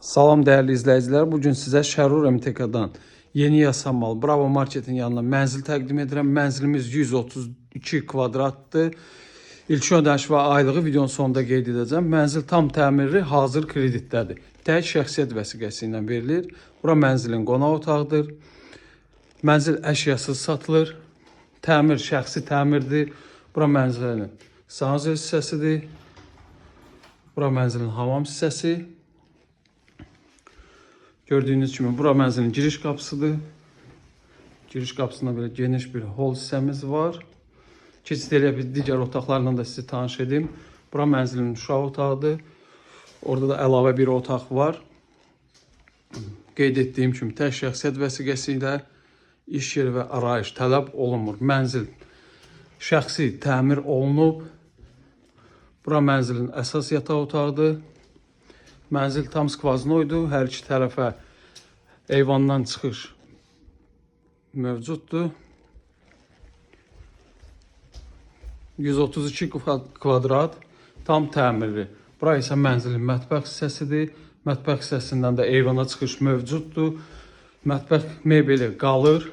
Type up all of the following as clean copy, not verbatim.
Salam dəyərli izləyicilər. Bu gün sizə Şərur MTK-dan yeni yasamal Bravo Marketin yanına mənzil təqdim edirəm. Mənzilimiz 132 kvadratdır. İlkin ödəniş və aylığı videonun sonunda qeyd edəcəm. Mənzil tam təmirli, hazır kreditdədir. Tək şəxsiyyət vəsiqəsi ilə verilir. Bura mənzilin qonaq otağıdır. Mənzil əşyasız satılır. Təmir şəxsi təmirdir. Bura mənzilin sanuzel hissəsidir. Bura mənzilin hamam hissəsi. Gördüyünüz kimi bura mənzilin giriş qapısıdır. Giriş qapısında belə geniş bir hol hissəmiz var. Keçid eləyək bir digər otaqlarla da sizi tanış edim. Bura mənzilin uşaq otağıdır. Orada da əlavə bir otaq var. Qeyd etdiyim kimi tək şəxsiyyət vəsiqəsi ilə iş yeri və arayış tələb olunmur. Mənzil şəxsi təmir olunub. Bura mənzilin əsas yataq otağıdır. Mənzil tam skvaznoydur. Hər iki tərəfə eyvandan çıxış mövcuddur. 132 kvadrat tam təmirli. Bura isə mənzilin mətbəx hissəsidir. Mətbəx hissəsindən də eyvana çıxış mövcuddur. Mətbəx mebeli qalır.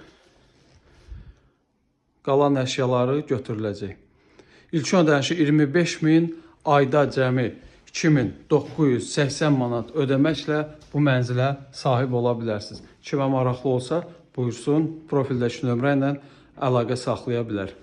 Qalan əşyaları götürüləcək. İlkin ödənişi 25 min, ayda cəmi 2980 manat ödəməklə bu mənzilə sahib ola bilərsiniz. Kimə maraqlı olsa buyursun, profildəki nömrə ilə əlaqə saxlaya bilər.